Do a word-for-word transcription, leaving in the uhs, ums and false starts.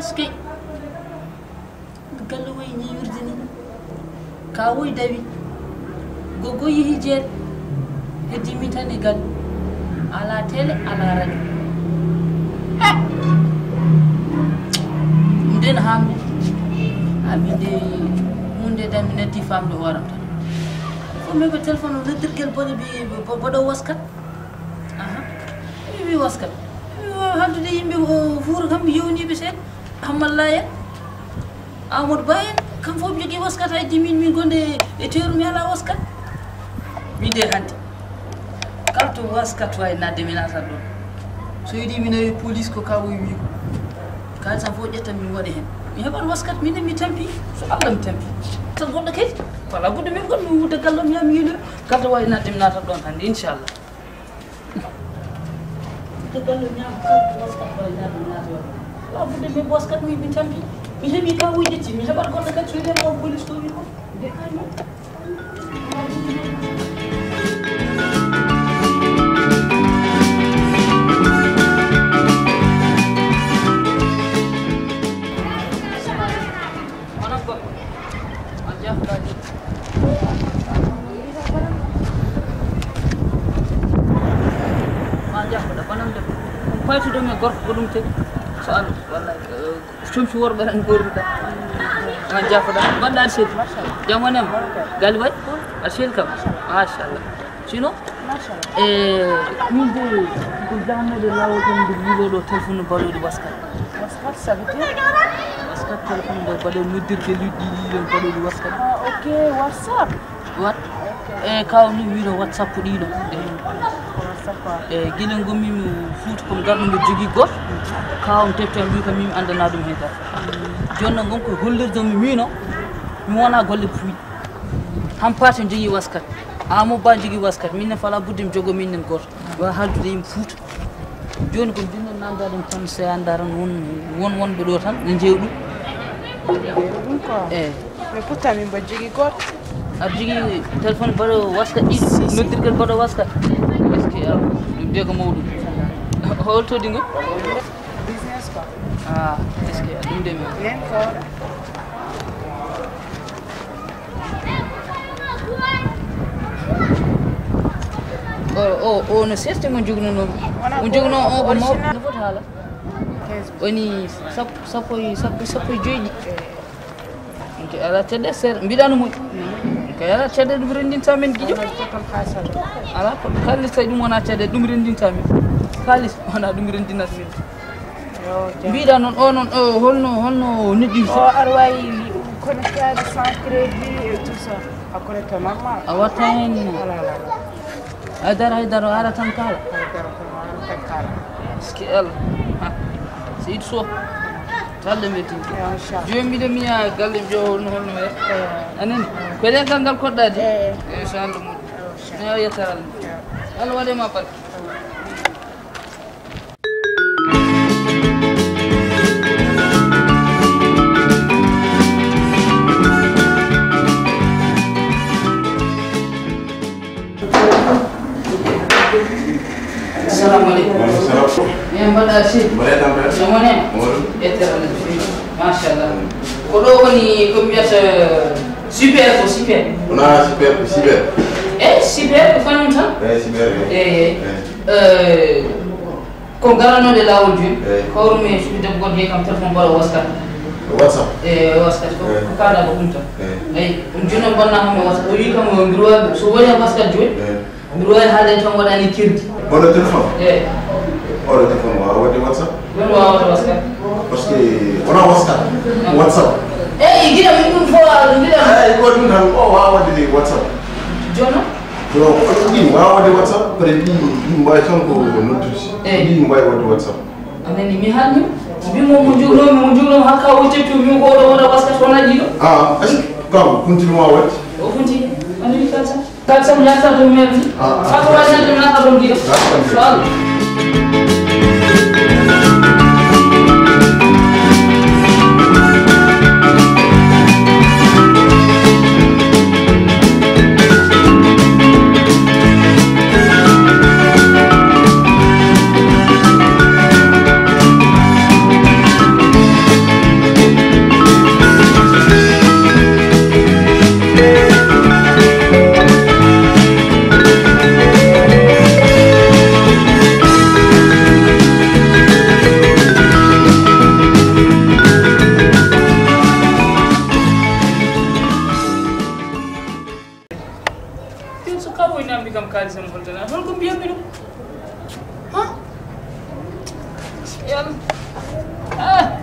Ski. Galle wayi ñiiwirde ni. Ka woyi dawi. Gogo yehi jeere. Heddi min tan e galle. Ala télé, ala radio. Eh! Ɗum den hamde. Abinde hunde dan mi natti famde hooram tan. Ko mi ko téléphone o noddirgel bone bi bodo waskat. Aha. Mi wi waskat. Mi wawi haldude yimɓe o fuura kam mi yewniɓe seeɗa. Hammallaya. Amadou Ba en, kam fof mi jogii waskat, hay dimin min gonde e teeru mi alaa waskat. Min de hannde, kala to waskat wawi nadde mi natat ɗon. So yiɗi mi nawi police ko ka wowi wiigo. Kalisam fof ƴettan min waɗa heen. Mi heɓat waskat, minen mi tampi, so Allah mi tampi. Tan goɗɗo kadi, wala budde min kon mi wudda gallom yaa mi yiiloyo. Kala to wawi nadde mi natat ɗon hannde, inchallah. Te gallo ñaam kala ko waskat koye ñaam mi naata yo. Wala budde mi waskat mi mi tampi. Mi heɓi ka wuy ƴetti mi heɓat goɗɗo kadi so wiɗen o police ko wi ko. De kay mo. Onon goɗɗo. On jafɗaaki. Ma jafɗa, banan debbo. Ɗum paytuɗo mi gorko ko ɗum tegi. So Allah, wallahi, eh, comci worɓe tan gorruɗa. Ma jafɗa. Mbaɗɗa aɗa selli. Jam woni am. Gali bay? Aɗa selli kam. Machallah. Sino? Machallah. E min de ko jamnede lawol tan mbiɗo yiiloɗo téléphone baɗoɗo waskat. Waskat, ça veut dire? Waskat téléphone mbo baɗo noddirde liɗɗi ɗiɗon baɗoɗo waskat. Ah, ok, WhatsApp. Wat? Ok. E kaw ni wiɗo WhatsApp ɗiɗo. E. Ko WhatsApp, ah. E gila gommi mi fuuta ko garɗo mbo jogi goto. Kaw mi tefte mbi ko min andana ɗum hen dara. Jonna gon ko hollirde mi mino. Mi wona golle puuɗi. Hampate jogi waskat. Amo ba jogi waskat. Min ne fala budde mi jogo min nen goto. Wa haldude yimɓe fuuta. Joni ko dinno nanda ɗum tan se andara won won wonɓe ɗo tan ne jeew ɗum. Ɗum ko. Eh. Mais pourtant min mba jogi goto. Aɗa jogi téléphone baɗo waskat ɗiɗi. Noddirgol baɗo waskat. Est-ce que ah, ɗum de ko mawɗum. Holto dingo? Business quoi. Ah, est-ce que ɗum de mi. Nen ko. O o o no serti mo jognono mo jogno o ko mawɗo no foti haala woni sappo sappo e sappo sappo e joyɗi. Nke ala cedde ser mbiɗano moƴƴi. Nke ala cedde ɗum rendinta men gijo. Ala ko kalis tawi ɗum wona cedde ɗum rendinta men. Kalis wona ɗum rendinat men. Mbiɗa noon o noon o holno holno neɗɗi o ar wawi connectade sans crédit et tout ça a connecte normal a watta hen. Haydara haydara o ara tan kala. Haydara ko noon tan kala. Ski el. Seydi so talle metin. Jomi mbiɗa miya galle mi ƴeewa holno holno wiyata anani ko ɗen tan ngal koɗɗaji. Inchallah moƴƴi. Ne o yettere Allah. Allah waɗe ma barke. Assalamu aleykum. Waaleykum salam. Min mbaɗa si. Mbaɗa tampere. Jam woni hen? Woni. Yettere Allah. Machallah. Ko ɗo woni ko mbiyata super ko super. Wona super ko super. Eyi super ko kañum tan. Eyi super. Eyi. Ko garanoɗe laawol jooni. Eyi. Ko horum e suudu debbo goɗɗo kam téléphone mbaɗo waskat. WhatsApp. E waskat ko ko kaɗa ko ɗum tan. Eyi. Eyi ɗum jooni on bonna kam e waskat o wi kam o mbiɗo wawi so woni e waskat jooni. Mbiɗo wawi haalde tan waɗani kirdi. Mbaɗo téléphone. Eyi. Oɗo téléphone wawa waɗde WhatsApp. Ɗum wawa waɗde WhatsApp. Parce que wona WhatsApp. WhatsApp. Eyi gila min ɗum fof mbiɗa. Eyi ko ɗum tan o wawa waɗde WhatsApp. Jono. Ɗin wawa waɗde WhatsApp, peut être ɗi ɗi mbawi tan ko noddude. Eyi. Ɗi mbawi waɗde WhatsApp. Anani mi hanni mbimo mo jognomi mo jognomi hakka o tepti mbimo ko oɗo waɗa waskat wona ɗiɗo. Ah est ce que kam kuntini ma waɗde? O kunti anani kalsa kalsa mi yasa ɗum merdi. Hakka waɗi nadde mi nata ɗum ɗiɗo. So Allah. So kaw o namdi kam kaalisam holtana, hol ko mbiyammi ɗum? Ha? Yalla. Ah!